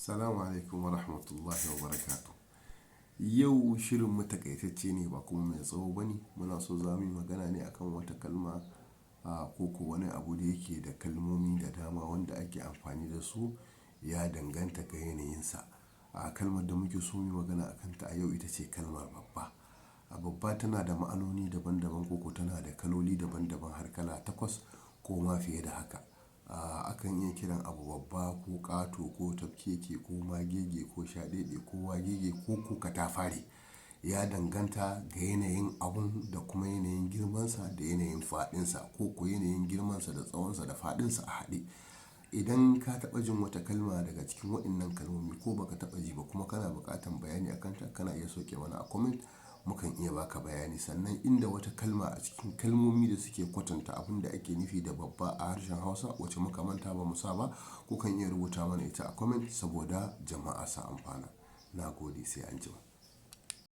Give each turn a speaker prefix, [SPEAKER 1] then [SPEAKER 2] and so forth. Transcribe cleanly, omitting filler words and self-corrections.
[SPEAKER 1] Salamu alaikum wa rahmatullahi wa barakatuh. Yau shirin mu takaitacce ne, ba kuma mai tsawo ba ne. Muna so za mu yi magana ne akan wata kalma ko wani abu da yake da kalmomi da dama wanda ake amfani da su, ya danganta ga yanayinsa. Kalmar da muke so mu yi magana a kanta a yau ita ce kalmar babba. Babba tana da ma'anoni daban daban ko tana da kaloli daban daban har kala takwas ko ma fiye da haka. Akan iya kiran abu babba ko ƙato ko tafkeke ko magege ko shaɗeɗe ko wagege ko katafare. Ya danganta ga yanayin abun da kuma yanayin girmansa da yanayin faɗinsa ko yanayin girmansa da tsawonsa da faɗinsa a haɗe. Idan ka taɓa jin wata kalma daga cikin waɗannan kalmomi ko ba ka taɓa ji ba kuma kana buƙatar bayani a kanta, kana iya sauke mana a comment, mukan iya ba ka bayani. Sannan inda wata kalma a cikin kalmomi da suke kwatanta abun da ake nufi da babba a harshen Hausa wacce muka manta ba mu sa ba, kukan iya rubuta mana ita a comment saboda jama'a su amfana. Na gode, sai anjima.